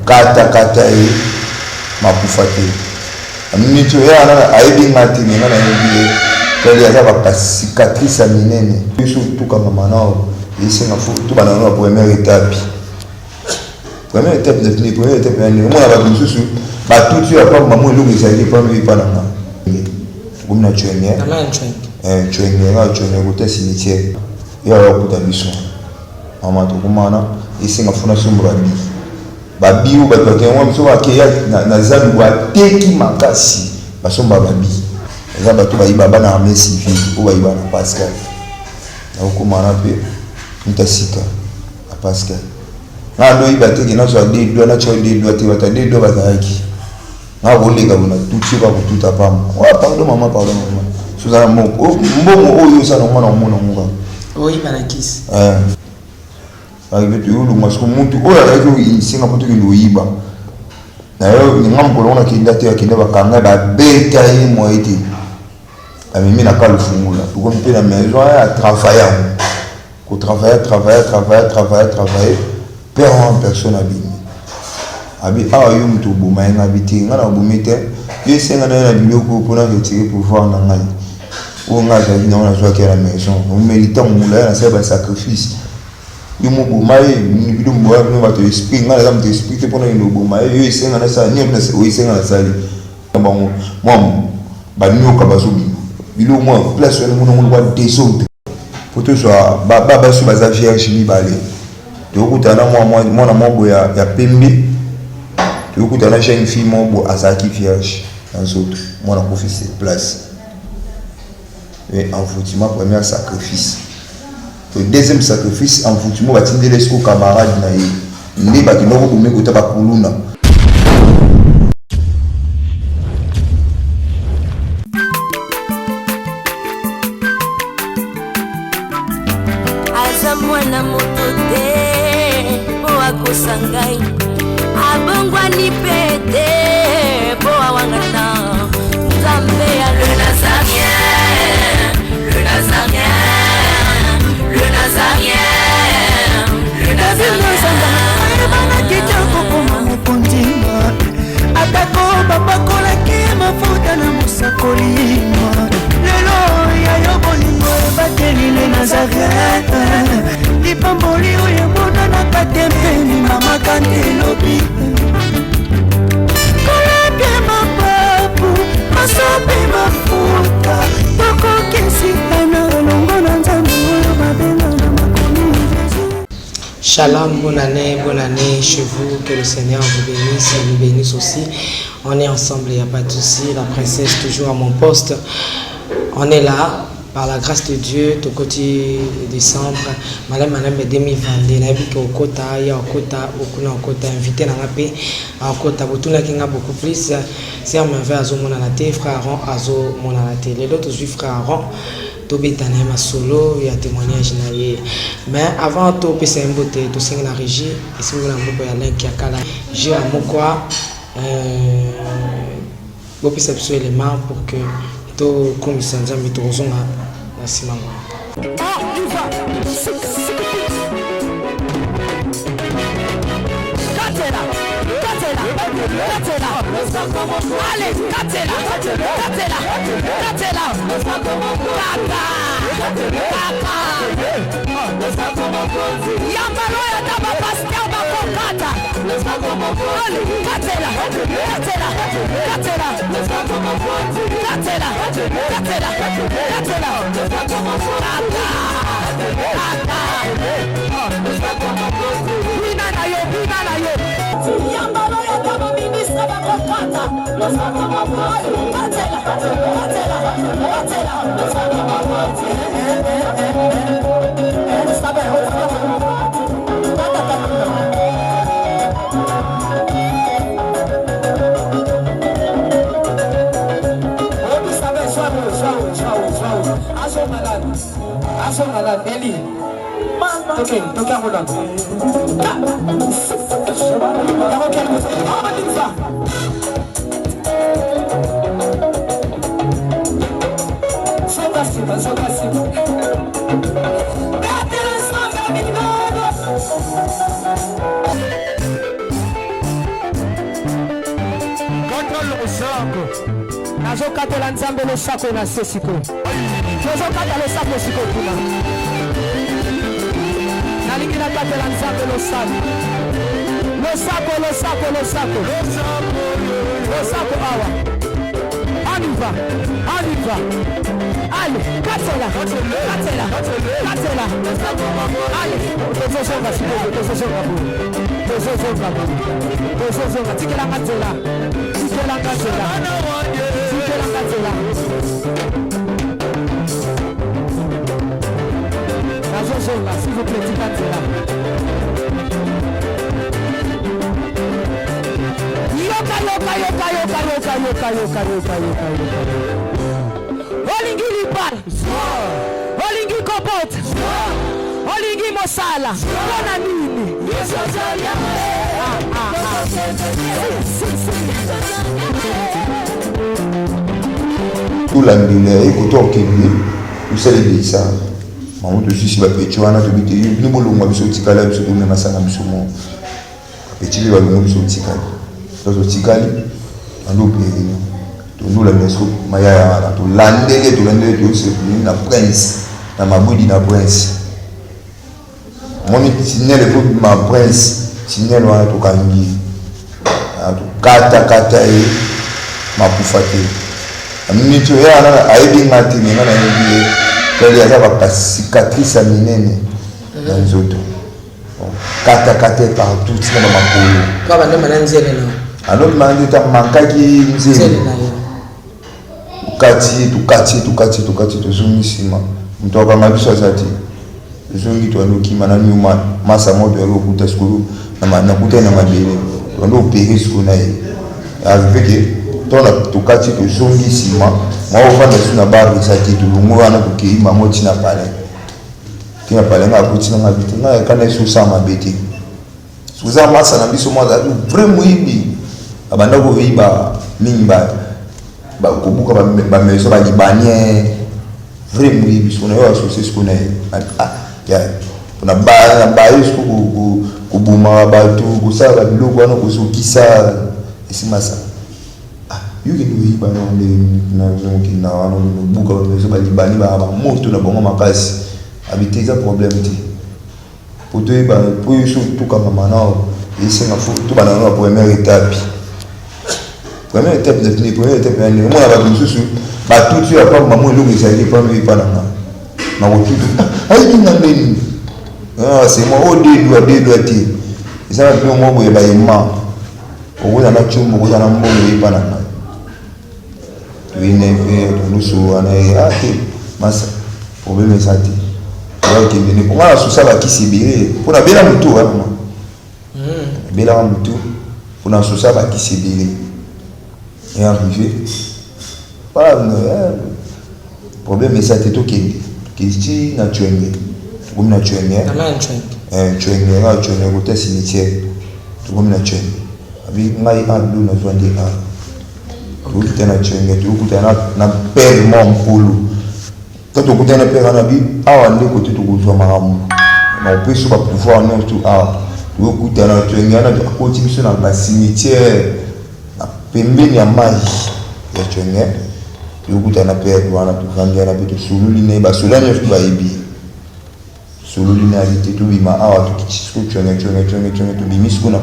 Kata kata ye makufa te. Minute oyo wana ayebi nga te me nga nayebi ye. Tali aza ba cicatrice ya minene. Biso tukangama nao esenga fo tobanda nano na première étape. Première étape na tuni première étape na nini omona bato mosusu batuti oyo apamba mwa eloko ezalaki epambi epa na nga. Tokomi na Tshwenge. Tshwenge nga Tshwenge kota cimetière. Ye aya kokuta biso. Mama tokoma wana esenga fo nasomba ba bi. Ba bi oyo bato bakende wana biso bakeya na zandu bateki makasi basomba ba bi. Eza bato bayiba bana armée civile oyo bayiba na Pascal. Nakokoma wana mpe moto ya sika na Pascal. Nga ndoyiba te ke nazwa deux doigts natya deux doigts te bato ya deux doigts bazalaki. Nga koleka bona tuti ba kotuta pamba. Wa pardon mama pardon mama. Sozana moko mbongo oyo osala ngo na omona ngo kaka. Oyiba na kisi. Eh. Arrivé toyolongwa siko mutu oyo azalaki oinitie nga mpo tokende oyiba. Na yo nga mokolo ngo nakenda te akenda bakanga babeta ye moye te. Amemi na kalu fungula. Tokomi mpe na maison ya travailler yango. Ko travailler travailler travailler travailler travailler père en personne abimi. Abi awa yo moto oboma ye nga abi te nga na obomi te yo esenga na yo na biloko mpo na retire pouvoir na ngai oyo ngai azalaki nango nazwaki ya na maison omeli ntango molai nasali ba sacrifice yo moboma ye bino boya bino bato esprit ngai naza moto esprit te mpo na kende oboma ye yo esenga nasala nini oyo esenga nasali bango mwa banyoka bazobima biloko mwa place wana mona ngo lokwa desordre po tozwa ba basi baza vierge mibale tokokutana na mwana mwa boye ya pembe tokokutana na jeune fille moko boye azalaki vierge na nzoto mwana akufi sur place envoûtement premier sacrifice le deuxième sacrifice envoûtement batindeli esiko camarade na ye nde bakenda koboma ekota bakuluna. Aza mwana moto te mpo akosa ngai abongwani mpe te mpo awangana nzambe ya le nazarien le nazarien le nazarien le nazarien ayebanaki te okokoma mokonzi atako bapakolaki mafuta na mosakoli lelo ya yo bolingo ebateli le nazareth lipamboli oyo emonanaka te mpe limamaka nde elobi kolapia mapapu masope mafuta tokokisikana elongo na nzambe oyo babenga na makomi jesus. Shalom, bonne année, bonne année chez vous, que le Seigneur vous bénisse et nous bénisse aussi. On est ensemble, il n'y a pas de souci. La princesse toujours à mon poste. On est là, par la grâce de Dieu, tokoti décembre, madame, madame, 2022, nayebi ke okota, ya okota, okuna okota, invité na nga pe, akota, botunaki nga beaucoup plus, sœur Merveille azomonana te, frère Aaron azomonana te. Lelo tozwi frère Aaron, tobeta na ye masolo ya témoignage na ye. Mais avant topesa ye mbote, tosengi na régie, esimbi na maboko ya Link ya kala, Jira Mokwa, bopesa biso élément pour que tokomisa Nzambe, tokozonga na nsima ngo. Allez, katela, katela, katela, kaka, kaka. Yambalo ya taba pasteur bakokata. Allez, katela, katela, katela, katela, katela, katela, kaka, kaka. Bina na yo, bina na yo. Yambalo ya taba ministre bakokata. Katela, katela, katela. Nazokatela Nzambe losako na se sikoyo. Tozokata losako sikoyo kuna. Nalingi nakatela Nzambe losako. Losako, losako, losako. Losako awa. On y va. On y va. Allez, katela, katela, katela. Allez, tozozonga sikoyo, tozozonga boye. Tozozonga boye. Tozozonga, tikelanga nzela. Tikelanga nzela. Tikelanga nzela. Nazozonga, s'il vous plaît, tika nzela. Yoka, yoka, yoka, yoka, yoka, yoka, yoka, yoka, yoka, yoka. Olingi libala, olingi kobota, olingi mosala, mpona nini? Ah, ah, ah. Si, si, si. Tolandela ye koto okende tosala ebelisa bango, tosisi bapeti wana, tobi te bino bolongwa, biso otikala, biso tomema sanga biso mo bapeti mpe balongo, biso otikali, biso totikali ando opere tozolandela siko mayaya wana, tolandele, tolandele, toyosepeli na prince na mabwidi na prince, omoni tinele po bima prince, tinele wana tokangi, tokatakata ye makufa te. Miniti oyo wana ayebi nga te, me nga nayebi ye, tali aza bacicatrice ya minene na nzoto, katakata partout ntina bamakolo. Anobima nde mankaki nzele, tokati, tokati, tokati, tokati, tozongi nsima, moto akanga biso aza te. Tozongi, toyandi okima na nyuma masa moko, toyaki kokuta sikoyo nakutani na mabele, toyandi opere sikoyo na ye arrive ke ntango tokati, tozongi nsima, mwa ofanda su na bar eza te, tolongo wana, tokei bango ntina palais, ntina palais. Nga akuti nanga bi te, nga ekana esi osala mabe te, oza masa na biso mwa azalaki vrai moyibi, abanda koyiba mingi, kobuka bamaison balibanien, vrai moyibi. Siko na yo asocie siko na ye na baye siko kobomaka bato, kosala babiloko wana, kozokisa esimasa. Yo kende koyiba na okenda wana obuka bamaison balibani, baka bamoto na bango makasi, abi te, eza problème te, po toyeba, po yo so tokangama nao, esenga fo tobanda nano na première étape. Première étape na tini, première étape ya ndenge omona bato mosusu batuti oyo apamba mamo eloko ezalaki epambi epa na nga na kotutu, ayebi nga ndeni, c'est moi oyo dedwa dedwa te, eza na biloko moko boye bayema, okoza na tiombo, okoza na mbongo epa na ngai. Toyine mpe tolusu wana ye, ah te masa, problème eza te, okende nde mpo nga nasusa bakisi ebele mpo nabela motu wana, ma ebelaka motu mpo nasusa bakisi ebele. E arrivé problème eza te, tokende, tokende ti na Tshwenge, tokomi na Tshwenge, Tshwenge nga Tshwenge kota cimetière, tokomi na Tshwenge, abi ngai ablo nazwa nde a tokokita na Tshwenge, tokokutana na père mwa mokolo to tokutani na père wana, bi awa nde kote tokozwa makambo na kopesa bapouvoir nyonso awa. Tokokutana Tshwenge wana, akoti biso na bacimetière na pembeni ya mai ya Tshwenge, tokokutana na père wana, tovandi wana mpe tosololi na ye, basoda nyonso bayebi, sololi na ye te. Tobima awa, tokiti siko Tshwenge, Tshwenge, Tshwenge, Tshwenge, tobimi siko na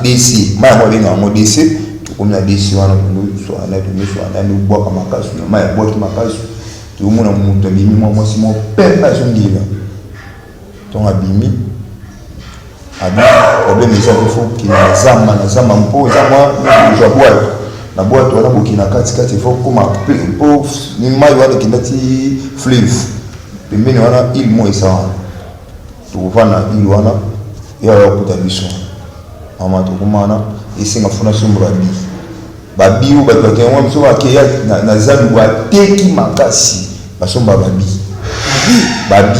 DC, mai yango abenga yango DC. Tokomi na DC wana, tondoswana, tondoswana, ndobwaka makasu na mai, abwaki makasu, tokomona moto abimi, mwa mwasi moko pembe azongela. Ntongo abimi, abi problème eza te, fo okende na zamba, na zamba mpo eza mwa kozwa bwato, na bwato wana bokende na katikati, fo koma mpo mai wana ekenda ti fleuve pembeni wana, île mo eza wana, tokovanda na île wana, ye aya kokuta biso. Mama, tokoma wana, esenga fo nasomba babi, babi oyo bato bakende biso bakeya na zandu, bateki makasi, basomba babi, babi,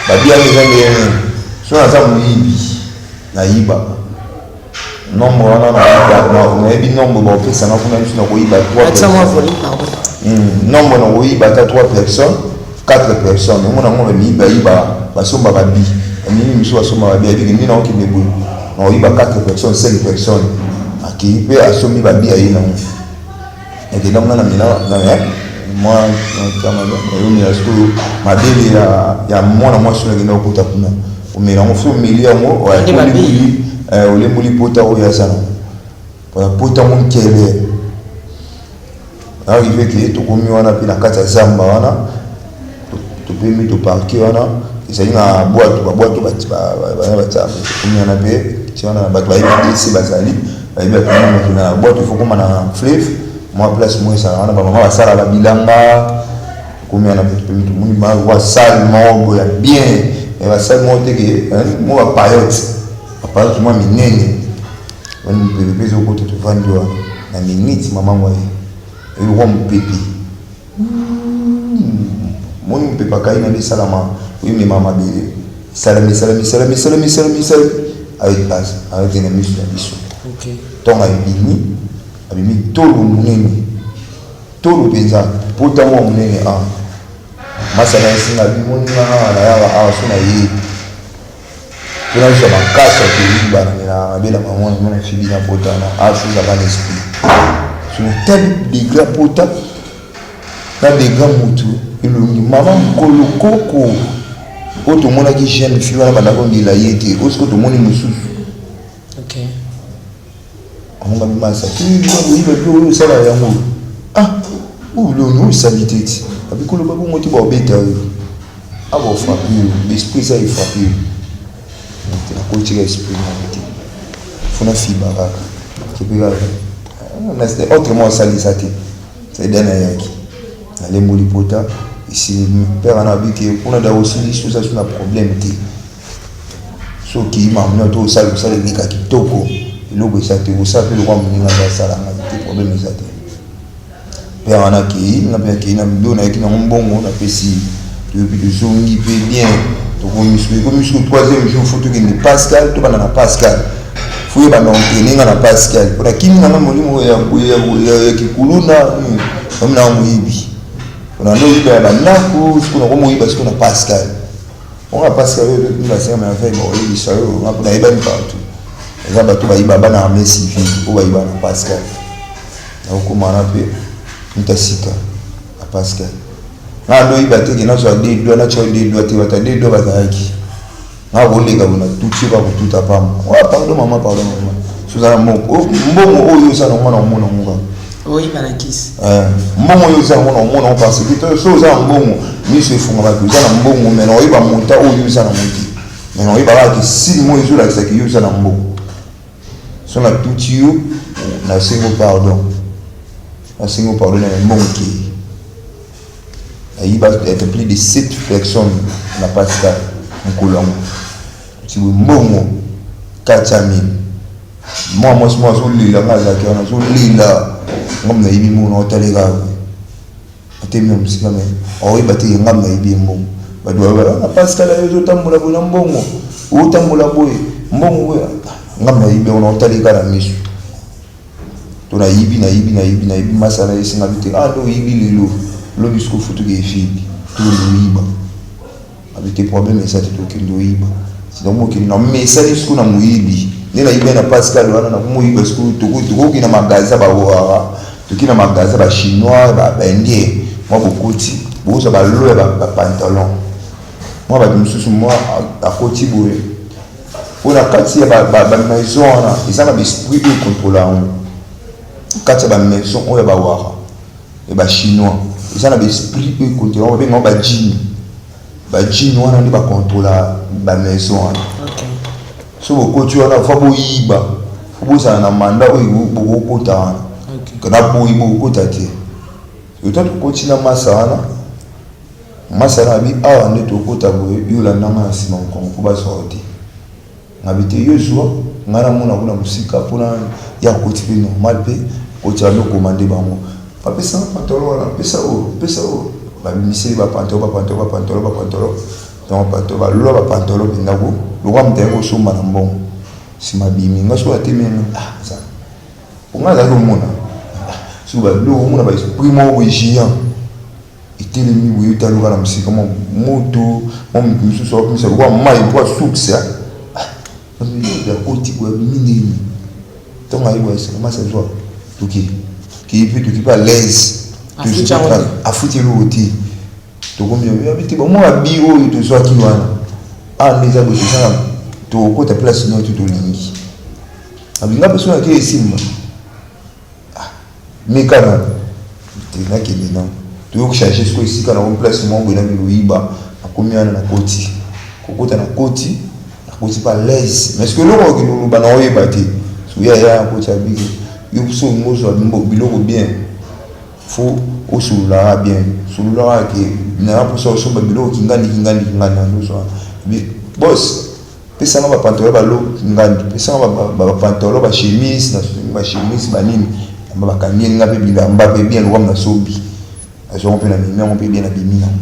babi wana eza ndenge so naza moyibi, nayibaka nombre wana, nayebi nombre baopesanga kuna, biso nakoyiba nombre, nakoyiba ata 3 personnes, 4 personnes, omona yango bamiyibayiba, basomba babi, bamingi mosusu basomba babi, ayebiki nde naokende boye, nakoyiba 4 personnes, 5 personnes, akei mpe asombi babi, aye nango. Nakenda kuna na mela mwa omela sikoyo mabele ya mwana mwasi oyo nakenda kokota kuna omela yango so omeli yango olemboli pota oyo aza nango pota yango nkele arrive ke tokomi wana mpe na kati ya zamba wana topemi toparke wana ezali na bwato babwato bana batia tokomi wana mpe ti wana bato bayebi ese bazali bayebi bato na bwato ifo koma na fleuve mwa place moko ezala wana bamama basala babilanga tokomi wana mpe topemi tomoni ba salle moko boye ya bien basale moko teke moko bapayote bapayote mwa minene wana mopepe mpe ezokota tovandi wana na minute mama ngo aye elokwa mopepe moni mopepe akai na nde esalama oyemema mabele esalami esalami esalami esalami esalami esalami ayeke na miso na biso ntongo abimi abimi tolo monene tolo mpenza pota mwa monene a masana esinga bimoni nga nayaka awa so na ye mpo nazwa makasi ya koyiba na mabela mama na mona fibi na pota na aso ezalaka na esprit so natali degra pota na degra motu elongi mama mokolo koko oyo tomonaki jeune fille wana banda kondela ye te oyo sikoyo tomoni mosusu amonga bimasa koyiba biloko oyo osala yango ah oyo bilongi oyo esali te ti abikoloba bongo te baobeta yo Awa frappe yo, l'esprit eza e frappe yo. Donc nakotika esprit moko te. Faut na fiba kaka. Kepe kaka. Ah, autrement asali eza te. C'est na yaki. Nalemboli pota esili père wana abi ke kuna da osili so oza so na problème te. Soki mamuna to osala osala eleka kitoko eloko eza te osala mpe lokwa moninga nde asalanga te problème eza te. Père wana akei, nga mpe nakei na biloko nayaki nango mbongo napesi toyoki tozongi mpe bien tokomi soki ekomi soki troisième jour fo tokende Pascal tobanda na Pascal fo ye banda entraîne nga na Pascal mpo nakimi nanga molimo ya kikuluna omi nanga moyibi mpona nde oyiba ya bandako sikoyo nakomoyiba sikoyo na Pascal onga Pascal oyo mpe basenga na veille bakoyebisa yo nga mpo nayebani partout eza bato bayiba bana armée civile oyo bayiba na Pascal Nakokoma wana mpe moto ya sika na Pascal. Nga ndo yiba te ke nazwa deux doigts natya yo deux doigts te bato ya deux doigts bazalaki. Nga koleka bo na tuti yo bakotuta pamba. Wa pardon mama pardon mama. So oza na mbongo oh, mbongo oyo oza nango na omona yango kaka. Oyiba na kisi. Eh, mbongo oyo oza nango na omona yango parce que so oza na mbongo miso efungamaki oza na mbongo mais na oyeba monta oyo oza nango te. Mais na oyeba kaka ke signe moko ezolakisa ke yo oza na mbongo. So na tuti yo na sengo pardon na sengo pardon na mbongo ke nayiba être plus de 7 personnes na pascal mokolo yango ti mbongo 400 000 mwa mwasi moko azolela nga azalaki wana azolela nga nayibi mbongo na otaleka Atemi na mosika me akoyeba te nga nayebi ye mbongo. Bato baloba na Pascal ayo ozotambola boye na mbongo, otambola boye mbongo boye, nga nayebi yango naotali kaka na miso to nayibi nayibi nayibi nayibi masala esinga bi te ah nde oyibi lelo lobi siko futuki efili tokende oyiba abi te problème eza te tokende oyiba donc mokili na mesani siko na moyibi nde nayibi na Pascal wana nakomoyiba siko tokoki na magasin bawara toki na magasin ba chinois ba indien mwa bokoti bokozwa balo ya bapantalon mwa bato mosusu mwa akoti boye mpo na kati ya bamaison wana eza na baesprit oyo ekontrola yango kati ya bamaison oyo ya bawara ya bachinois eza na baesprit oyo ekontrola yango babenga yango bajini bajini wana nde bakontrola bamaison wana So bokoti wana fa boyiba fo bozala na manda oyo bokokota wana na boyi bokokota te ota tokoti na masa wana masa wana abi awa nde tokota boye yo olanda nga na nsima mokongo mpo bazwa yo te ngabi te yo zwa ngai namona kuna mosika mpona ya kokoti mpe normal mpe koti wana okomande bango bapesa pantalon wana pesa oyo pesa oyo babimiseli bapantalon bapantalon bapantalon bapantalon Donc bato balula ba pantalon mpenza ko lokola moto ayaki kosomba na mbongo nsima abimi nga soki atemi yango ah za onga azalaki komona ah, soki baloko omona ba esprit moko boye géant etelemi boye otaluka na mosika mwa moto mwa moto mosusu akomisa lokola mai mpo asukisa ah, akoti boye abimi ndenge nini ntango aye boye masi azwa toke. Tokeyi mpe toki mpe à l'aise. Afuti yango te? Afuti eloko te. Tokomi oyebi te bamwa babi oyo tozwaki wana awa nde eza boye, toza tokokota place nyonso tolingi. Abinga mpe soki nake esimba meka nano te, nakende nano toyoki charge sikoyo esika nakomi place moko boye, nakende koyiba. Nakomi wana, nakoti kokota, nakoti, nakoti pa l'aise, mais soki eloko okende koloba na oyeba te. Soki aya nakoti, abiki yo so olingi ozwa biloko bien, faut osololaka bien, sololaka ke nanga mposa osomba biloko kingandi kingandi kingandi. Nandozwa boss, pesanga bapantalon balo kingandi, pesanga bapantalon, bachemise, bachemise banini. Bakangi nga mpe bilamba mpe bien lokola nasobi, nazwango mpe na memi yango mpe bien, nabimi nango.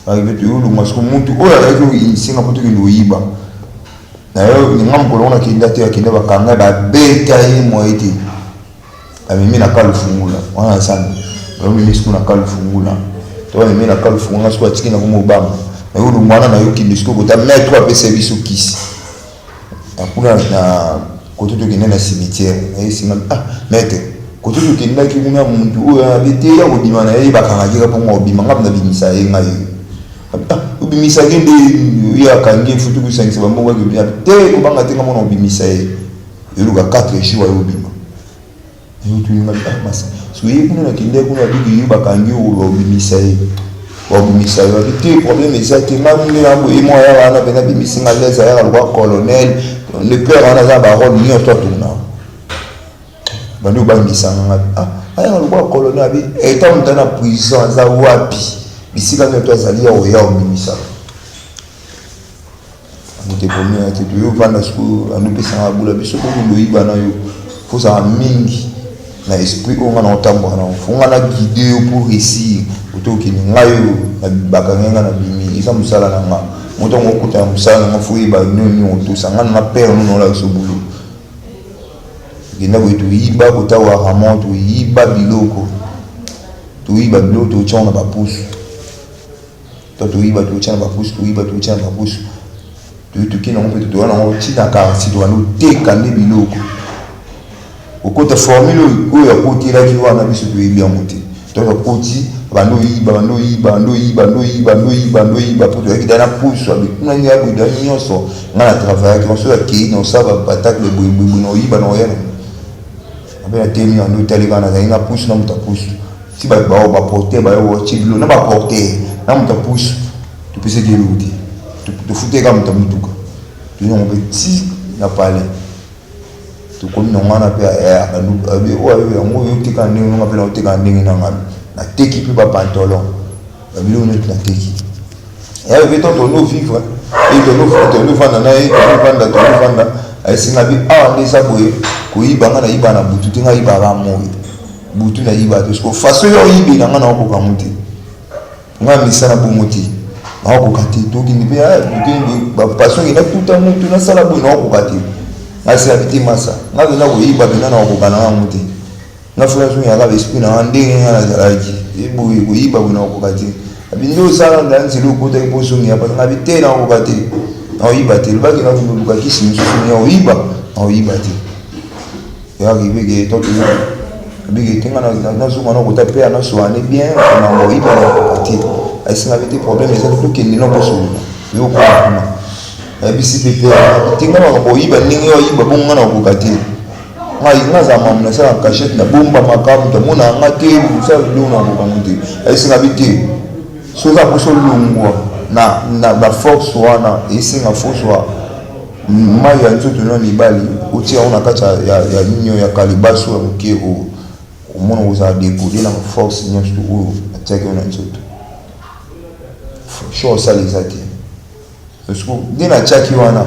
Arrivé toyolongwa siko, mutu oyo azalaki oinitier mpo tokende koyiba nga, mokolo ngo nakenda te, akenda, bakanga, babeta ye moye te. Bamemi na Kalufungula wana nzambe, bamemi siko na Kalufungula to bamemi na Kalufungula. Nga siko atiki na komobanga, nayolongwa wana, nayokende siko kota maître apesa biso kisi na kuna na kote. Tokende na cimetière, nayesinga: "Ah maître, kote tokendaki kuna, mutu oyo abe te ya kobima na ye, bakangaki ka mpongo obima, nga nabimisa ye ngai." "Ah, obimisaki nde ye akangi futu kosangisa bambongo akobima te, kobanga te, nga mona obimisa ye, eluka 4 jours aye obima." Yotuninga masa so ye kuna nakende kuna, abiki yo bakangi yo, obimisa ye, babimisa yo. Abi te, problème eza te, nga nde na boye mo aya wana mpenza abimisi nga lese, ayaka lokwa colonel le père wana, aza barole nyonso atuna bandi obangisanga nga. Ah, ayaka lokwa colonel, abi eta moto na prison aza wapi, bisika nyonso azali ya oya obimisa moto ekomi ya te. Toyovanda sikoyo, andopesanga bula biso kokende oyiba na yo, fozala mingi na esprit oyo nga na otambola nango, faut nga na guide yo pour réussir. Oto okende, ngai oyo bakangi nga na bimi, eza mosala na nga. Moto yango okuta na mosala na nga, faut oyeba nini otosa nga na père nono olakisa bulu. Okenda boye, toyiba kota Waramon, toyiba biloko, toyiba biloko, totyango na bapusu to toyiba, totya na bapusu, toyiba, totya na bapusu, toki nango mpe totoya nango ntina quartier, tobanda oteka nde biloko. Okota formule oyo akotelaki wana, biso toyebi yango te. Donc akoti, bando oyiba, bando oyiba, bando oyiba, bando oyiba, bando oyiba, bando oyiba, po toyaki da na pusu kuna nde aboyida nyonso. Nga na travaillaki soki akei na osala batacle boyeboyeboye na oyiba na oya abe na temi na ndo otali kaka, nazali na pusu na moto apusu ti bato bao baporter bayo ti bilo na baporter na moto apusu, topesaki eloko te, tofutaki kaka moto ya motuka. Toyongo mpe ti na palais, tokomi na wana mpe oyo yango oyo oteka ndenge nanga mpe na oteka ndenge nanga, nateki mpe bapantalon, babiloko nyonso nateki. Yayo mpe to tono vivre e tonovanda na ye, tonovanda, tonovanda. Ayesinga bi awa nde eza boye, koyiba nga nayiba na butu te, nga yibaka moi, butu nayiba te. Siko façon yo oyibela nga, naokoka ngo te, nga misala bongo te, naokoka te. Tokende mpe bafaçon okenda tuta mutu nasala boye, naokoka te. Nasela te masa, nga mpenza koyiba mpenza naokoka na yango te. Nga faut nazongela esprit na nga ndenge nga nazalaki eboye, koyiba boye naokoka te. Abi nde osala na nzela okotaki mpo ozongela parce nga bi te, naokoka te, naoyiba te. Lobaki nakende oluka kisi mosusu ya oyiba, naoyiba te. Arrivé ke to abiki te, nga nazonga nakota mpe anasoane bien na oyiba, naokoka te. Ayesinga bi te, problème eza, tokende na kosolola. Toyokoma kuna, ayebisi mpe pe te, nga makambo oyiba ndenge oyiba bongo nga nakokoka te. Ngai nga aza mamu, nasala cachette, nabombamaka, moto amonaka nga te, mosala biloko nakoka ngo te. Ayesinga bi te, so oza mposo olongwa na baforce wana, esenga force wa mai ya nzoto na mibali, otia yango na kati ya nini oyo ya kalibaso ya moke oyo omona, kozala décodé na baforce nyonso oyo atiaki yo na nzoto. Sho osala eza te nde natiaki wana,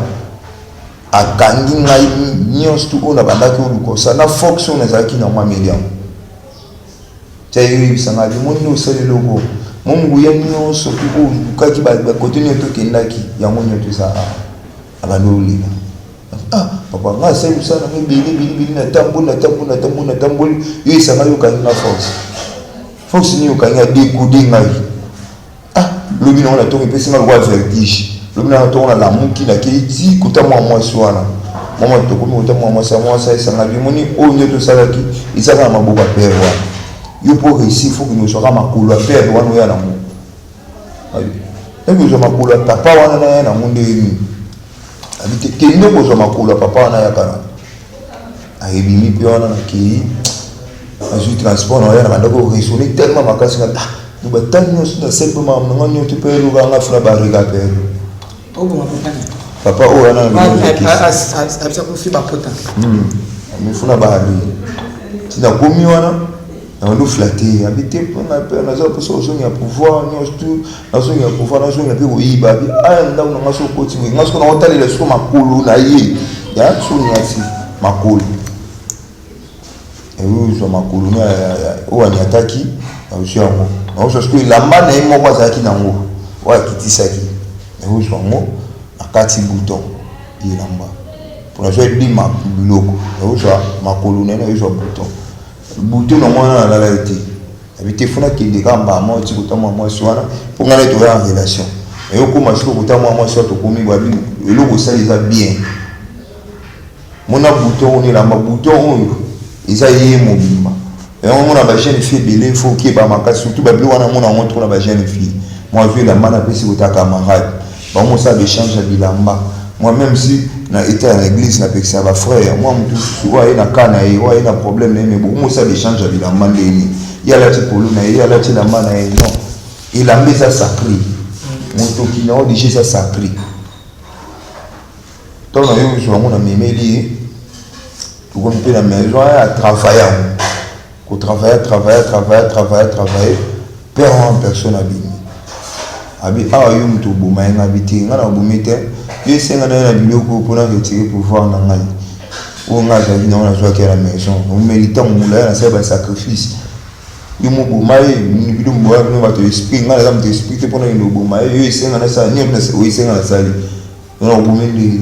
akangi ngai nyonso tu oyo nabandaki oluka osala na force oyo nazalaki nango, ameli yango. Tia ye oyebisa ngai, bimoni nde osala eloko mo nguya nyonso tu oyo olukaki, bakote nyonso tokendaki, yango nyonso eza awa. Abandi olela: "Ah papa, ngai asali mosala nanga ebele ebele ebele, natamboli, natamboli, natamboli, natamboli, yo esanga yo okangi nga force. Force nini okangi? Adécoder ngai." Ah, lobi nango na ntongo epesi nga lokwa vertige. Lobi nango ntongo nalamuki, nakei ti kota mwa mwasi wana. Mwa tokomi kota mwa mwasi ya mwasi esanga bimoni oyo nde tosalaki eza kaka maboko ya père wana. Yo mpo réussir faut kende ozwaka makolo ya père wana oya nango. Naki ozwa makolo ya papa wana na ya nango nde nini? Abi te, kende kozwa makolo ya papa wana yaka nango. Ayebimi mpe wana nakei, nazwi transport na oya na bandako raisonner tellement makasi nga ah batali nyonso na sali mpe makambo na nga nyonso mpe eluka nga funa barega pere. Oboma papa na papa oyo wana abisa kofi bapota mifuna baali ntina komi wana nabandi oflatte abi te mpona mpe naza mposa kozonga pouvoir nyonso tu nazonga pouvoir, nazonga mpe koyiba. Abi aya ndako na nga so okoti boye, nga soko nakotalela soko makolo na ye ya soniasi makolo ozwa makolo no oyo aniataki, nazwi yango, naozwa sikoyo elamba na ye moko azalaki nango oyo akitisaki, naozwa yango na kati bouton elamba mpo nazwa ebima biloko, naozwa makolo na ye, naozwa bouton bouton nango wana nalala ye te. Abi te, funa kende kaka mbala moko ti kota mwa mwasi wana mpo ngai na toya en relation. Eyokoma sikoyo kota mwa mwasi wana, tokomi babi eloko osali eza bien, mona bouton oyo elamba, bouton oyo eza ye mobimba yango. Mona bajeune fille ebele, faut okeba makasi, surtout babiloko wana mona yango trop na bajeune fille. Mwa azwi elamba napesi kota camarade bango, mosala baéchange ya bilamba. Moi, même si na état ya église napekisa bafrère, mwa motu mosusu oyo aye na ka na ye, oyo aye na problème na ye, mais bokomosala baéchange ya bilamba ndeni ye alati polo na ye, ye alati elamba na ye. Non, elamba eza sacré, motoki na yo déjà eza sacré. Ntango na yo ozwa yango na memeli ye, tokomi mpe na maison, aya atravaille yango, kotravaille, travaille, travaille, travaille, travaille. Père en personne abimi, abi awa yo moto oboma ye. Nga bi te, nga na obomi te, yo esenga na ye na biloko mpona retire pouvoir na ngai oyo ngai azalaki nango, nazwaki ya na maison. Omeli ntango molai, nasali basacrifice, yo moboma ye. Bino boya, bino bato esprit, ngai naza moto esprit te mpona yende oboma ye. Yo esenga nasala nini oyo esenga nasali mpona obomi ndenge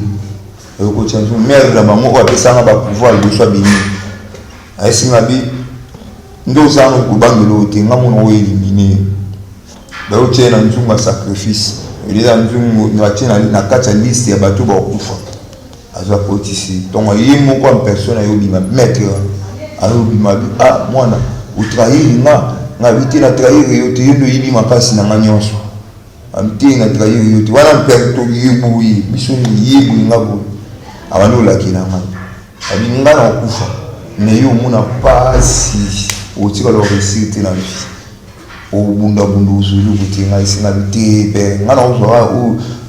okotia mare na bango oyo apesanga bapouvoir liboso. Abimi, ayesinga bi nde oza na kobangela oyo te, nga mona oyo élimine bayotia na nzungu ya sacrifice, eza nzungu batie na kati ya liste ya bato bakokufa. Azwa kotisi ntongo ye moko en personne, ayobima maître, ayobima bi ah mwana otrahir nga. Nga bi te, na trahir yo te, yo nde oyibi makasi na nga nyonso. Abi te, na trahir yo te wana mpe ye boye biso nini, ye boye nga boye. Abandi olakela ngai, abi nga na okufa, mais yo omona pasi, otikala oréussir te na vie, obundabunda ozwi te. Ngai esenga bi te mpe nga na ozwaka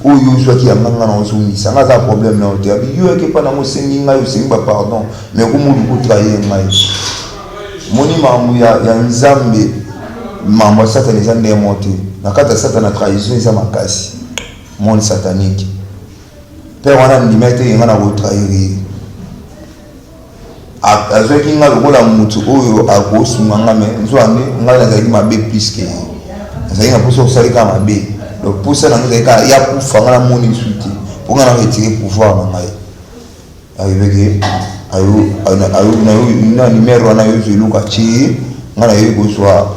oyo ozwaki yanga, nga na ozongisa, nga aza problème na yo te. Abi yo yaki epa nango, osengi ngai, osengi bapardon, mais okomoluka otrahir ngai. Moni makambo ya Nzambe, makambo ya Satana eza ndenge moko te. Na kati ya Satana trahison eza makasi, monde satanique. Mpe wana ndima ete nga na kotrahir ye, azwaki nga lokola motu oyo akosunga nga, mais nzwande ngai nazalaki mabe plus que ye. Nazalaki na mposa kosali kaka mabe, donc mposa na ngai ezalaki kaka ya kufa, nga namoni lisu te mpo nga na retire pouvoir na ngai. Ayebeke na numero wana, ayozwa eloko atie ye, ngai nayebi kozwa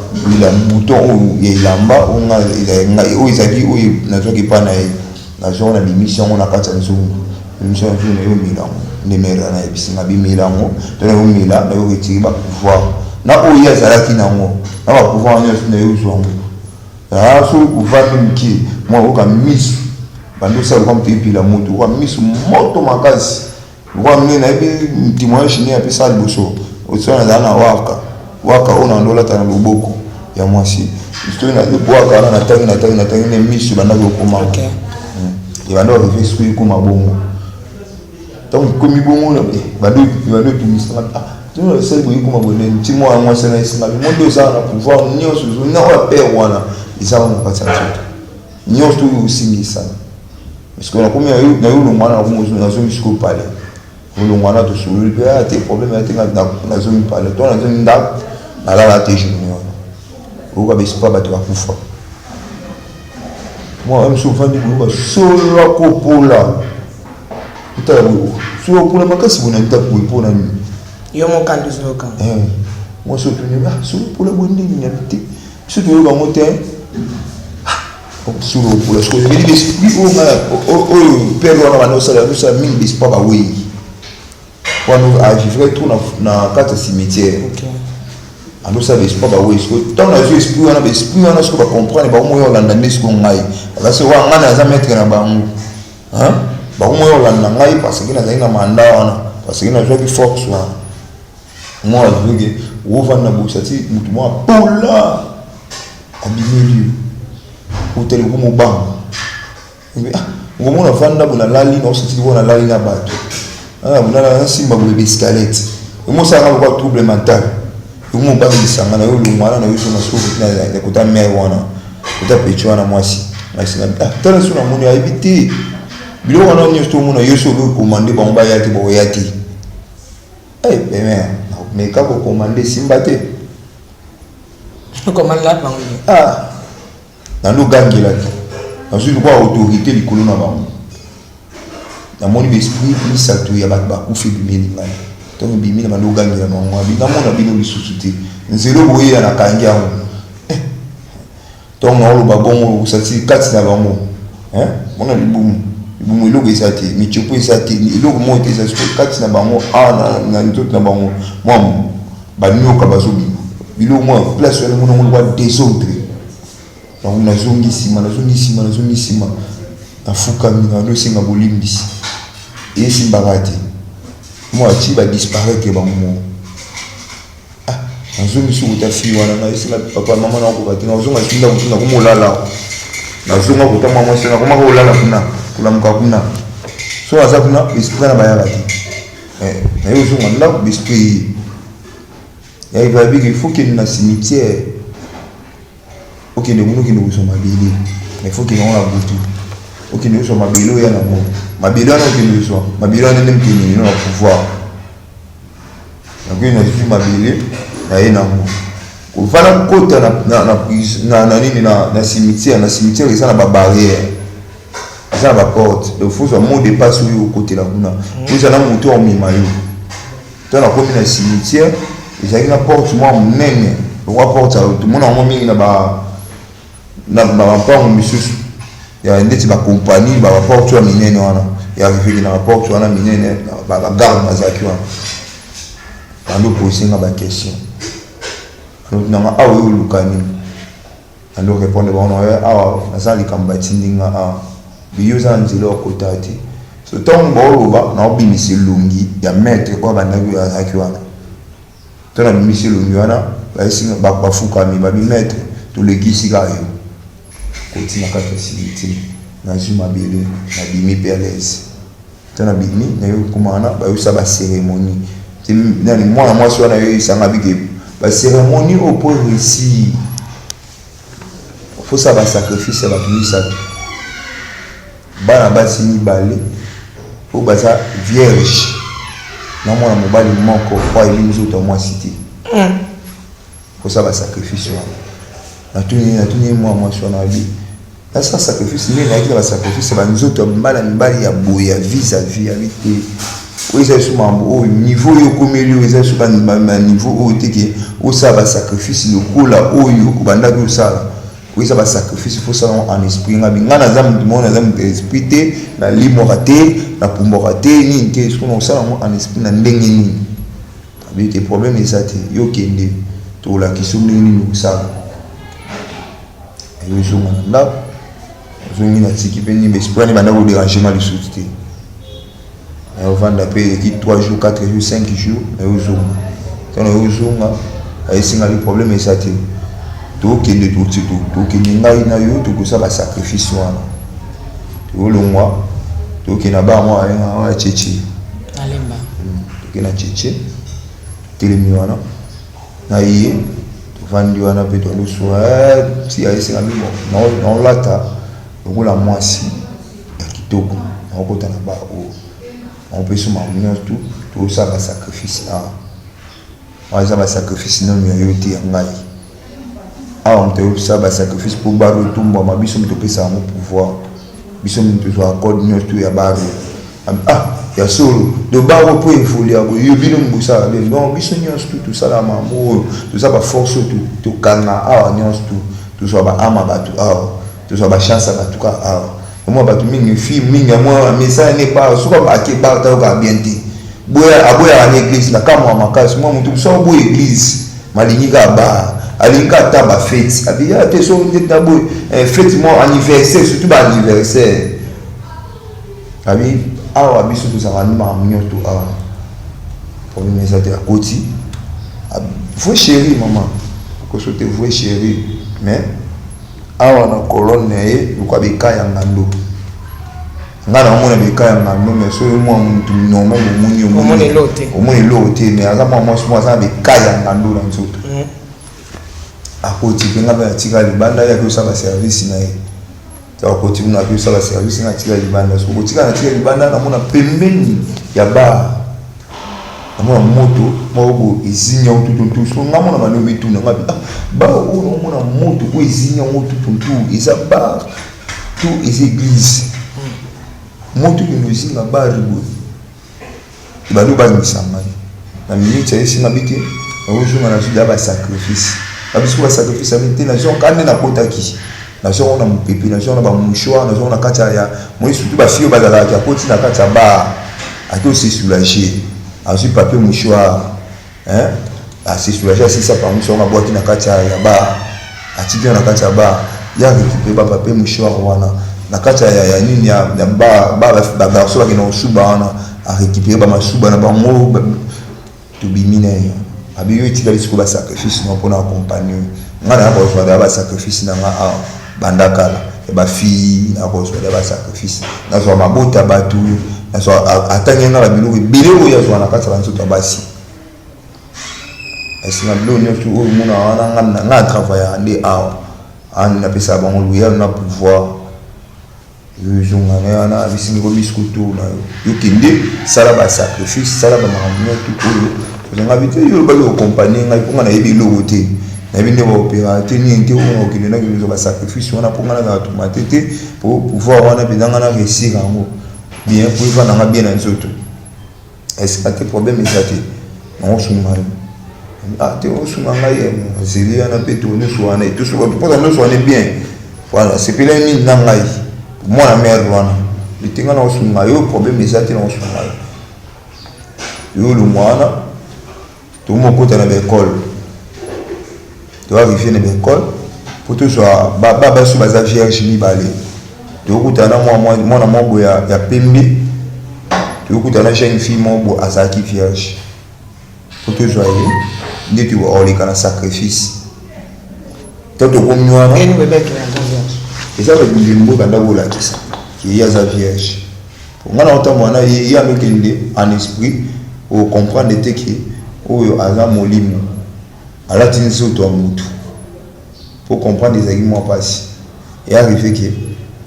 bouton oyo ya elamba oyo ezalaki oyo nazwaki epai na ye. Nazwaka na bimisi yango na kati ya nzungu, bimisi yango nzungu, nayomela yango nde mare wana ayebisi nga bimela yango to nayomela, nayo retire bapouvoir na oyo ye azalaki nango, na bapouvoir nyonso nayozwa yango. Soki ovandi moke mwa, oyoka misu bandi osala lokola moto epela moto, oyoka misu moto makasi lokola ndenge nayebi témoignage nde apesaka liboso. Oso nazala na waka waka oyo na ndolata na loboko ya mwasi, soki waka wana natangi natangi natangi nde misu ebandaki okoma, ebanda arrive soki ekoma bongo. Ntango ekomi bongo, bandi etungisanga, esali boye, ekoma boye nde nti mwana mwasi na esinga mo nde ozala na pouvoir nyonso na oyo apere wana eza wana na kati ya nzoto nyonso oyo osimbisana. Parce que nakomi nayo olongwa wana, nazongi sikoyo pale, olongwa wana tosololi mpe aya te, problème ya te. Nazongi pale to nazongi ndako, nalala te journée wana, oyoka baespoir bato bakufa. Mwa mosu ovandi boyoka solo akopola, otala boye, solo opola makasi boye na ndako boye, mpona nini? Yo mokandi ozoyoka. Mwasi otuni solo opola boye ndeni na te, biso toyoka yango te, solo opola. Sikoyo ebeli baesprit oyo oyo pere wana banda osala, osala mingi baespoir bawei. Wana avivre trop na kati ya cimetière. Andosala baesprit bawe. Siko ntango nazwi esprit wana, baesprit wana siko bacomprendre bango, moyo olanda nde siko ngai azasi wa ngai naza maître na bango, bango moyo olanda ngai parce que nazali na mandat wana, parce que nazwaki force wana. Mwa azwiki ovanda bosa ti motu mwa apola abimeli yo, otali okomobanga. Ngomona vanda bo nalali, naosatiki bo nalali na bato, nasimba boye baescalette, emosalanga lokwa trouble mental, ekomobangisanga na yo. Longwana na yo, zonga soko kota mare wana, kota peti wana mwasi. Tala so namoni ayebi te biloko wana nyonso tomona yo. So okoki komande bango baya te, bakoya te. Meka kokomande, esimba te. Ah, nandogangelaki, nazwi lokwa autorité likolo na bango. Namoni baesprit misato ya bato bakufi ebimeli ngai. Ntango ebimi na bando ogangela bango, abi namona bino lisusu te, nzela boyela nakangi yango. Ntango naoloba bongo, osati kati na bango mona libumu, libumu eloko eza te, mitiopo eza te, eloko moko te eza. Sikoyo kati na bango awa na nzoto na bango mwa banyoka bazobima, biloko mwa place wana monango lokwa désordre. Donc nazongi nsima, nazongi nsima, nazongi nsima, nafukami, nazosenga bolimbisi, esimbaka te. Mwa ati badisparaître bango moko. Ah, nazongi soki kota fille wana, nayesinga papa mama nakokoka te, nazonga soki ndako kuna komolala. Nazonga kota mwa mwasi, nakomaka kolala kuna, kolamuka kuna. So aza kuna, esprit wana bayaka te. Naye ozonga ndako, baesprit ye yayebiki il faut kende na cimetière, okende kuna, okende kozwa mabele. Mais faut kende yango na butu, okende kozwa mabele, oya nango mabele wana, okende kozwa mabele wana nde mokende lelo na pouvoir. Nakoki nazwi mabele, naye nango kovanda kota na nini, na cimetière. Na cimetière eza na babarrière, eza na baporte, donc faut zwa mot de passe oyo okotela kuna, ozala na moto omema yo. To nakomi na cimetière, ezalaki na porte mwa monene lokwa porte tomona yango mingi na bampango misusu ya ndeti bacompagnie, baporte wana minene wana. Ya arriveki na baporte wana minene, bagarde bazalaki wana, bando pose nga baquestion nanga: "Awa oyo oluka nini?" Ando répondre bango: "Awa naza likambo batindi nga awa." Biyo oza na nzela okota te. So ntango baoloba, naobimisa elongi ya maître oyo abandaki, oyo azalaki wana. To nabimisi elongi wana, bayesinga, bafukami, babi: "Maître, tolekisi kaka yo." Koti na kati ya cimetière, nazwi mabele, nabimi mpe à l'aise. To nabimi, naye okoma wana, bayosala bacérémonie. Nani mwana mwasi wana yoyesanga bike bacérémonie oyo mpo réussir, fosala basacrifice ya bato misato: bana basi mibale oyo baza vierge na mwana mobali moko po ayebi nzoto ya mwasi te. Kosala basacrifice wana, natuni mwana mwasi wana, abi nasala sacrifice ndenge nayaki na basacrifice ya banzoto ya bana mibali ya boye ya vis à vis. Abi te, oyo eza lisu mambo oyo niveau oyo okomeli, oyo eza lisu baniveau oyo teke osala basacrifice lokola oyo obandaki osala. Oyo eza basacrifice, faut osala yango en esprit. Ngabi ngai naza motu moko, naza moto ya esprit te, nalimwaka te, napumbwaka te, nini te. Soki osala yango en esprit na ndenge nini? Abi te, problème eza te, yo kende, tolakisi ndenge nini osala. Yo ezonga na ndako, ozongi, natiki mpe nini, baesprit wana ebanda kodéranger nga lisusu te. Nayovanda mpe, eleki 3 jours, 4 jours, 5 jours, nayozonga. Ntango nayozonga, ayesingaki: "Problème eza te, tokende, tokende ngai na yo, tokosala basacrifice wana." Tokolongwa, tokende na bar moko abenga ya Cheche. Alemba. Tokende na Cheche, telemi wana na ye, tovandi wana mpe toaloso ti ayesingami: "Bon, naolata lokola mwasi ya kitoko, naokota na bar oyo, naopesa makambo nyonso tu, tokosala basacrifice awa. Wana eza basacrifice nano ya yo te, ya ngai awa. Moto ayosala basacrifice mpo bar oyo etombwama, biso moto opesa yango pouvoir, biso moto tozwaka code nyonso tu ya bar oyo." "Ah, ya solo? Do bar oyo mpo évoluer boye, yo bino bosala bien?" "Donc biso nyonso tu tosala mambo oyo, toza baforce oyo tokanga awa nyonso tu, tozwa baama bato awa, tozwa bachance ya bato kaka awa. Omwa bato mingi, fille mingi amwa mesala ne bar, soki ake bar, tayokaa bien te. Boya aboyaka na eglise na kamwa makasi mwa moto mosusu aboya eglise malingi kaka bar alingi kaka ata ba fete abiya te so nde na boye eh, fete mwa anniversaire surtout ba anniversaire abi awa biso tozalaka nde makambo nyonso awa problème eza te akoti vrai chéri mama okoso te vrai chéri mais awa na colonne na ye lokola beka ya ngando Nga na omona beka ya ngando mais soki mwa mutu normal omoni omoni eloko te omoni eloko te mais aza mwa mwasi moko aza na beka ya ngando na nzoto mm. Akoti mpe nga mpe natika libanda ye akosala baservice na ye akoti kuna akosala service nga atika libanda soki kotika natika libanda namona pembeni ya bar namona moto moko boye ezingi yango tutuntu so nga mona bando mituna nga ah, bar oyo naomona moto oyo ezingi yango tutuntu eza bar to eza eglise moto okende ozinga bari boye ebandi obangisa ngai na minute ayesi nga bite nakozonga nazwi da basacrifice babisiko basacrifice abi te nazwi yango nde nakotaki nazwi yango na mopepe nazwi yango na bamouchoir nazwi yango na kati ya moi surtout bafille oyo bazalaka akoti na kati ya bar ake ose soulager azwi papier mouchoir Hein? A se soulager asisa pangusa yango abwaki na kati ya bar atiki na kati ya bar ya récupérer ba papier mouchoir wana na kati ya ya nini ya ya bar ba ba garçon bakenda kosuba wana a récupérer ba masuba na bango tobimi na ye abi yo etikali sikoyo ba sacrifice na mpona accompagne yo ngai naya kozwa da ba sacrifice na nga awa banda kala ya ba fille nakozwa da ba sacrifice nazwa mabota bato nazwa atangi nga ba biloko ebele oyo azwa na kati ya banzoto ya basi esinga biloko nyonso oyo omona wana nga nga na travaillaka nde awa ani napesaka bango loyal na pouvoir yo ezonga na wana abisingi ko biso tour na yo yo kende sala ba sacrifice sala ba makambo nyonso oyo ozanga bi te yo olobaki okompagne ngai mpo ngai nayebi eloko te nayebi nde baopera te nini te oyo okende nakende kozwa basacrifice wana mpo ngai nazala tomate te mpo pouvoir wana mpenza ngai na réussir yango bien mpo evanda nga bien na nzoto esika te problème eza te nakosunga yo ah te osunga ngai eh, azeli wana mpe to nyonso wana mpoza nyonso wana bien voilà sepelai mingi na ngai mwana mare wana litenga nakosunga yo problème eza te nakosunga yo yo olongwa wana Tokomi kokota na ba ecole to arrive na ba ecole po tozwa ba basi oyo baza vierge mibale tokokutana na mwana moko boye ya pembe tokokutana na jeune fille moko boye azalaki vierge po tozwa ye nde tokoleka na sacrifice to tokomi wana eza bilembo ebanda kolakisa ke ye aza vierge Nga na otambola na ye, ye amekende en esprit, o comprendre te que oyo aza molimo, alati nzoto ya mutu. Po comprendre ezalaki mwa pasi. E arrive que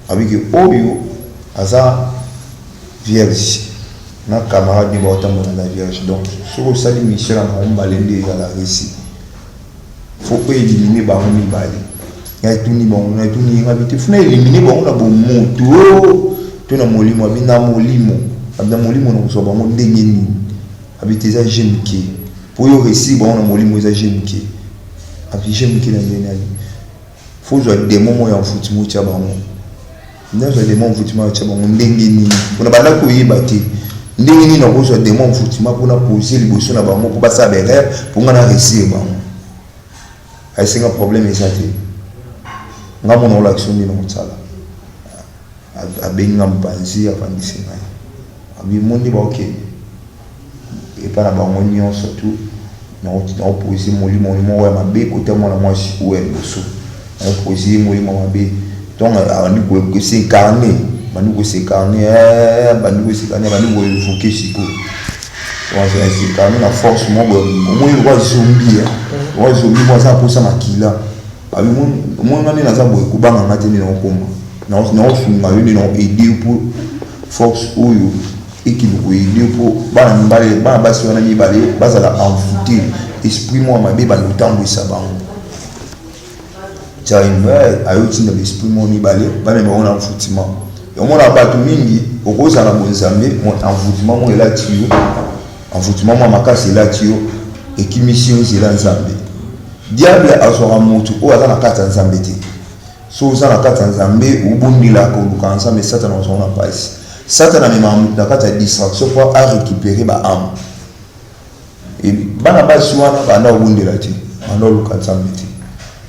abi que oyo aza vierge na camarade ne baotambola na vierge. Donc soki osali mission na bango mibale nde ezala réussi. Faut o éliminer bango mibale. Ngai tuni bango, ngai tuni ngai bite. Faut na éliminer bango na bomoto to na molimo abi na molimo. Abi na molimo na kozwa bango ndenge nini? Abi te eza jeu moke. Po yo réussir bango na molimo eza jeu moke. Abi jeu moke na ndenge nani? Faut ozwa demon moko ya mfuti otia bango. Nazwa demon mvutima otya bango ndenge nini? Pona banda koyeba te ndenge nini nakozwa demon mvutima pona pose liboso na bango po basala ba erreur po nga na réussir bango. Ayesinga problème eza te. Nga mona olakisa nde nakosala. Abengi nga mopanzi avandisi ngai. Abi mondi baokende epa na bango nyonso tu naopose molimo moko ya mabe kota mwana mwasi oyo ya liboso naopose ye molimo mabe ntongo abandi kosincarne bandi kosincarne bandi kosincarne bandi koevoke sikoyo incarne na force moko boye omoni lokwa zombi lokwa zombi moko aza mposa makila abi omoni nga nde naza boye kobanga nga te nde naokoma naosunga yo nde nao aide yo mpo force oyo ekende ko aider mpo bana mibale bana basi wana mibale bazala envoute esprit moko mabe banda kotambwisa bango ayotinda baesprit moko mibale bamema bango na envoutiment omona bato mingi okozala na bonzambe envoutiment moko elati yo envoutiment moko makasi elati yo ekimisi yo nzela nzambe diable azwaka moto oyo aza na kati ya nzambe te Soki oza na kati ya Nzambe, obondelaka, olukaka Nzambe, Satana akozwa yo na pasi. Satana amemaka moto na kati ya distraction mpo a récupérer ba âme. E bana basi wana banda kobondela te, banda koluka Nzambe te.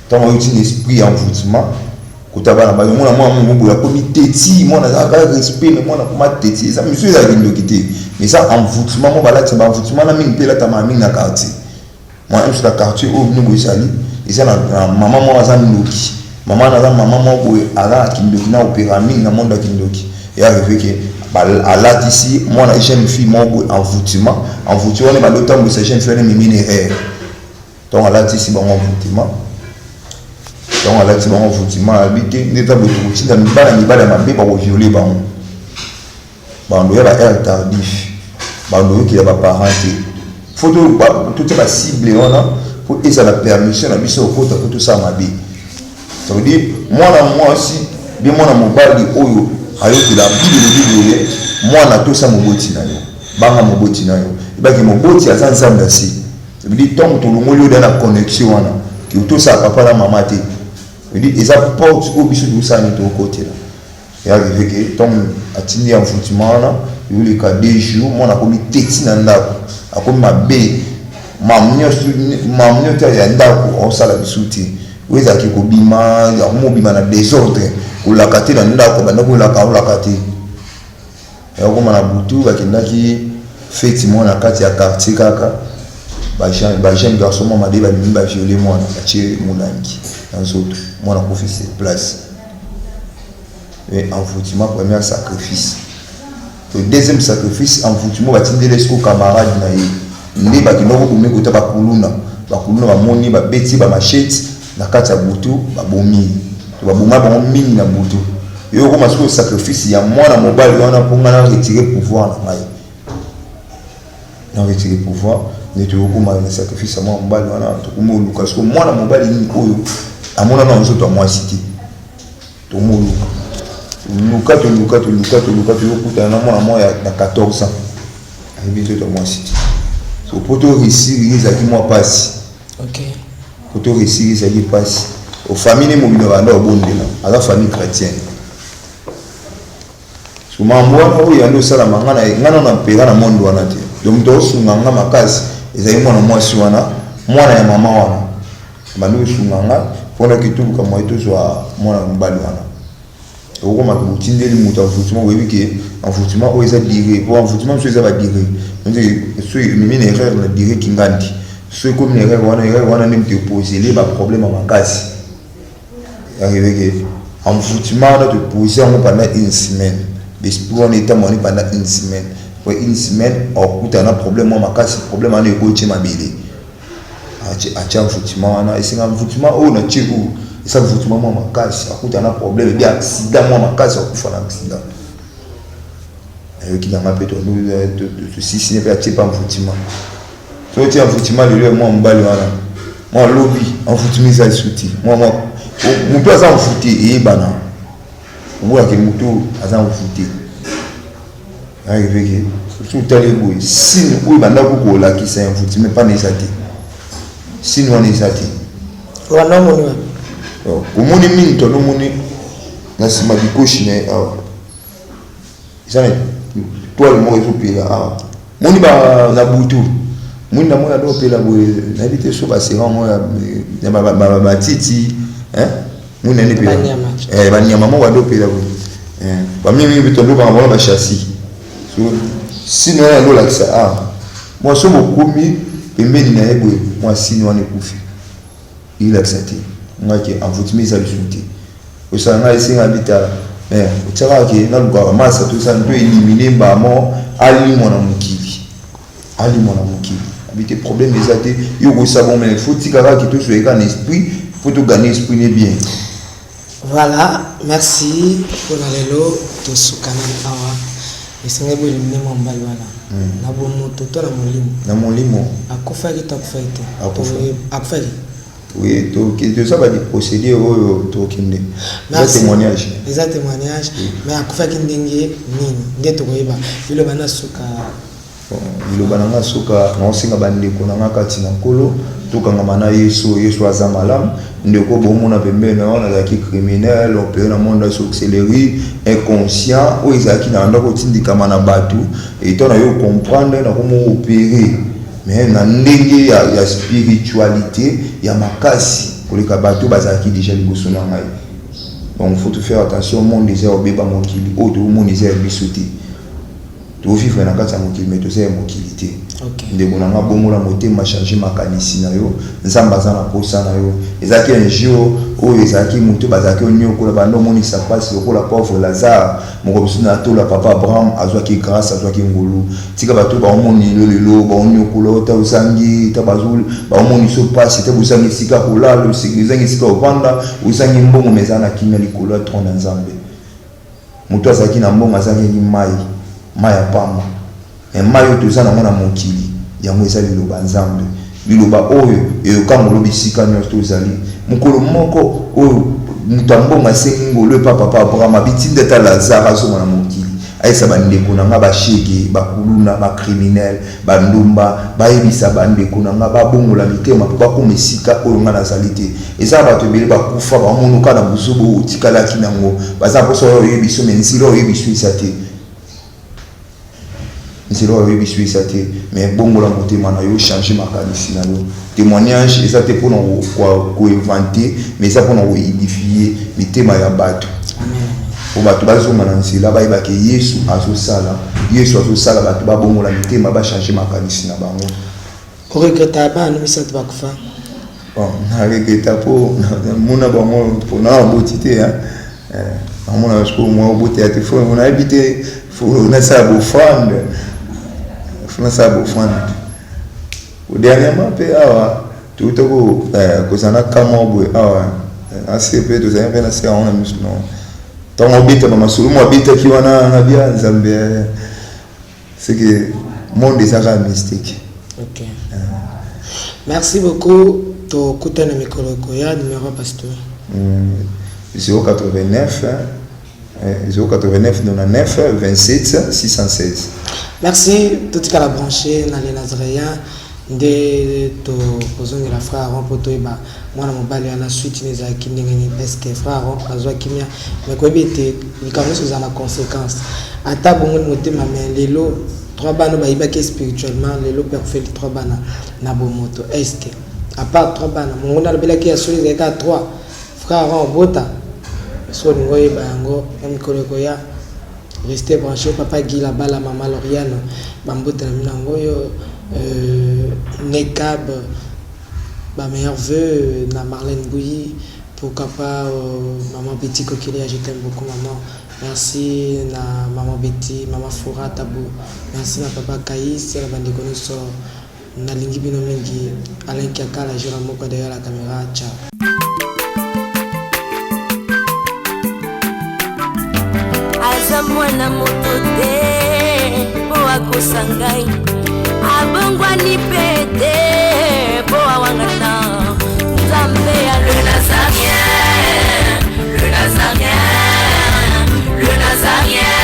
Ntango ayoti na esprit ya envoûtement, kota bana basi, omona mwana moko boye akomi teti, mwana azalaka respect, mais mwana akoma teti. Eza misu, ezalaki ndoki te, mais eza envoûtement mo balati ba envoûtement na mingi mpe elatama mingi na quartier. Mwana misu na quartier oyo bino boye ezali, eza na mama moko aza ndoki. Mama wana aza mama moko boye, aza na kindoki na opéra mingi na monde ya kindoki. E arrive ke alatisi mwana jeune fille moko boye envoûtement. Envoûtement wana ebandi otambwisa jeune fille wana, ememi na erreur. Ntango alatisi bango envoûtement, ntango alati bango envoûtement, alobi te nde eza boye, tokotinda mibala, mibala ya mabe bakovioler bango, bando ya ba heure tardif, bando oyokela baparent te. Faut totia bacible wana po ezala permission na biso okota po tosala mabe. Ça veut dire mwana mwasi bien mwana mobali oyo ayokela Bible elobi boye: mwana, tosa moboti na yo, banga moboti na yo, ebaki moboti aza Nzambe asi. Ça veut dire ntango tolongoli oyo na connexion wana ke otosala papa na mama te, veut dire eza porte oyo biso tokosala nini, tokokotela. E arrive ke ntango atindi envoûtement wana, eoleka 2 jours, mwana akomi teti na ndako, akomi mabe, mamu nyonso ya ndako aosala biso te. Oyo ezalaki kobima, akomi kobima na désordre, kolaka te na ndako, banda kolaka, olaka te. Akoma na butu, bakendaki feti moko na kati ya quartier kaka, bajeune garçon mwa mabe babimi, baviole mwana, batie molangi na nzoto, mwana akufi sur place. Envoûtement, premier sacrifice. To deuxième sacrifice, envoûtement batindeli esiko camarade na ye nde bakenda kobumi kota bakuluna. Bakuluna bamoni, babeti bamachete na kati ya butu, babomi. To baboma bango mingi na butu. Yo okoma sikoyo sacrifice ya mwana mobali wana mpo ngai na retire pouvoir na ngai, na retire pouvoir. Nde toyokoma na sacrifice ya mwana mobali wana. Tokomi oluka sikoyo mwana mobali nini oyo amona na nzoto ya mwasi te. Tomoluka, toluka, toluka, toluka, toluka, toyokutana na mwana moko na 14 ans, ayebi nzoto ya mwasi te. So po to réussir ye, ezalaki mwa mpasi. Po to réussir, ezalaki mpasi. Ofamille ne mobima banda obondela, aza famille chrétienne. So mambo wana oyo yandi osalama, nga na mpela na monde wana te. Donc moto osunga nga makasi ezali mwana mwasi wana, mwana ya mama wana, bandi kosunga nga mpona kituluka moye tozwa mwana mobali wana. Okomaka botindeli moto envoûtement, oyebi ke envoûtement oyo eza durée, po envoûtement mosusu eza badurée. Soki ememi na erreur na durée kingandi, soki ekomi na erreur wana, erreur wana nde moto eposele baproblème ya makasi. Arrive ke envoûtement wana, topose yango pendant une semaine, l'esprit wana etambo wani pendant une semaine. Po une semaine okutana na problème mwa makasi, problème wana ekotie mabele. Atia envoûtement wana, esenga envoûtement oyo na tie oyo eza envoûtement mwa makasi, akutana na problème ebi accident mwa makasi, akufa na accident. Nayoki nanga mpe tosisine mpe atie pa envoûtement. So otie envoûtement lelo ya mwa mobali wana, mwa lobi envoûtement eza lisusu te. Motu aza envoûté, eyebana, omonake motu aza envoûté. Arrive ke soki otali boye, signe oyo bandako kolakisa envoûtement mpana eza te, signe wana eza te. Wana omoni wapi? Omoni mingi, tono omoni na nsima bikoshi na ye awa, eza na toile moko ezopela awa. Moni na butu, moni na moni ado opela boye, nayebi te so basera ngo ya matiti, moni nani epela, banyama moko ado opela boye, bamingi mpe tolobaka bango bachassi. So signe wana yango olakisa awa, mwa so bokomi pembeni na ye boye, mwa signe wana ekufi, elakisa te ngaki envoûtement eza lisusu te. Osala ngai esenga bitala, mais otiaka ke nalukaka masa, tosala to élimine mbamo, alimwa na mokili, alimwa na mokili. Abi te, problème eza te, yo kosala bon, mais faut tika kaka ke tosoyeka na esprit po toganye esprit ne bien. Voilà, merci mpona lelo. Tosukana awa. Esengeli boélimine mwa mobali wana na bomoto to na molimo? Na molimo. Akufaki to akufaki te? Akufaki. Oui, toza baprocédure oyo tokende, eza témoignage. Eza témoignage, mais akufaki ndenge nini nde tokoyeba. Liloba na suka. Liloba na nga suka, naosenga bandeko na nga kati na Nkolo, tokangama na Yesu. Yesu aza malamu. Ndeko bomona pembeni na yo, nazalaki criminel, opéré na monde ya sorcellerie inconscient oyo ezalaki na ndako, otindikama na bato. Etant na yo comprendre, nakomi opéré, mais na ndenge ya spiritualité ya makasi koleka bato bazalaki déjà liboso na ngai. Donc faut tout faire attention. Monde eza obeba, mokili oyo tokomona eza ya biso te. Tovivre na kati ya mokili, mais toza ya mokili te. Ndeko na nga, bongola motema, change makanisi na yo. Nzambe aza na posa na yo. Ezalaki un jour oyo ezalaki moto bazalaki onyokola, banda omonisa mpasi lokola pauvre Lazare moko. Biso na tola papa Abraham azwaki grâce, azwaki ngolu. Tika bato baomoni lelo, lelo baonyokola, ta ozangi, ta baomonisa mpasi, ta bozangi esika kolala, ozangi esika kovanda, ozangi mbongo, ma eza na kimia likolo ya trône ya Nzambe. Moto azalaki na mbongo azangaki mai, mai ya pamba. Me mai oyo toza nango na mokili, yango eza liloba Nzambe. Liloba oyo eyokango bisika nyonso tozali. Mokolo moko oyo moto ya mbongo asengi ngolu epa papa Abraham, abitinda ata Lazare azonga na mokili, ayebisa bandeko na nga, bashege, bakuluna, bacriminel, bandumba, bayebisa bandeko na nga babongola mitema mpo bakóma esika oyo nga nazali te. Eza na bato ebele bakufa, bamonoka na buzoba oyo otikalaki nango. Baza mposa oyo oyebi biso, me nzela oyo oyebi biso eza te, nzela oyo oyebi biso eza te. Mais bongola motema na yo, change makanisi na yo. Témoignage eza te mpona koinventer, mais eza mpona koédifier mitema ya bato, po bato bazonga na nzela, bayebake Yesu azosala, Yesu azosala. Bato babongola mitema, bachange makanisi na bango. Oregreta bana misato bakufa? Bon, naregreta mpo namona bango, mpona baboti te. Namona sikoyo mwa oboti ya te, fo nayebi te, fo nasala bofrande, fo nasala bofrande. Dernièrement mpe awa touta kozala na kama boye awa ase mpe tozali mpe na se yango na miso. No ntango obetama masolo mo abetaki wana na bia Nzambe, c'est que monde eza kaka mystique. Ok, merci beaucoup. Tokutana mikolo ekoya. Numéro, pasteur? 089 089 99 27 616. Merci. Totikala branché na Les Nazaréens. Nde tokozongela frère Aron mpo toyeba mwana mobali wana, suite ne ezalaki ndenge nini. Parce que frère Aron azwa kimia, mais koyebi ete likambo nyonso ezala na conséquence. Ata bongoli motema, mais lelo trois bana bayibaki spirituellement, lelo mpe akufeli trois bana na bomoto. Est ce que à part trois bana mongoni alobelaki ya solo, ezalaki kaka trois? Frère Aron obota so, olingi oyeba yango na mikolo ekoya. Restez branché. Papa Guy Labala, mama Loriane, bambote na bino yango oyo. Nekab, bameilleurs vœux na Marlène Bouilly, pourquoi pas maman Betty Kokelia, je t'aime beaucoup, maman. Merci na maman Betty, maman Foura Tabou, merci na papa Kaïs, na bandeko nyonso, nalingi bino mingi. Alain Kiakala Jura moko derrière la caméra. Ciao. Aza mwana moto te mpo akosa ngai, abongwani mpe te mpo awangana Nzambe ya le Nazarien, le Nazarien, le Nazarien,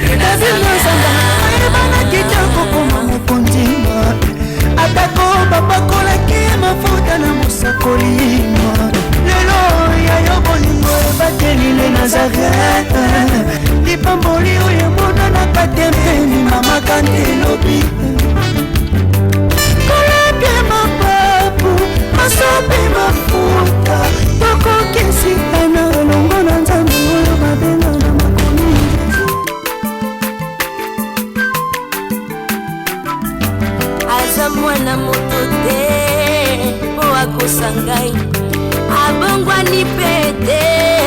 le Nazarien. Ayebanaki te kokoma mokonzi, atako bapakolaki mafuta na mosakoli. Lelo ya yo bolingo ebateli le Nazaret, lipamboli oyo emonanaka te mpeni mama kante elobi kolapia mapapu masopi mafuta, tokokisika na elongo na Nzambe oyo babenga na makomi. Aza mwana moto te mpo akosa ngai, abongwani mpe te.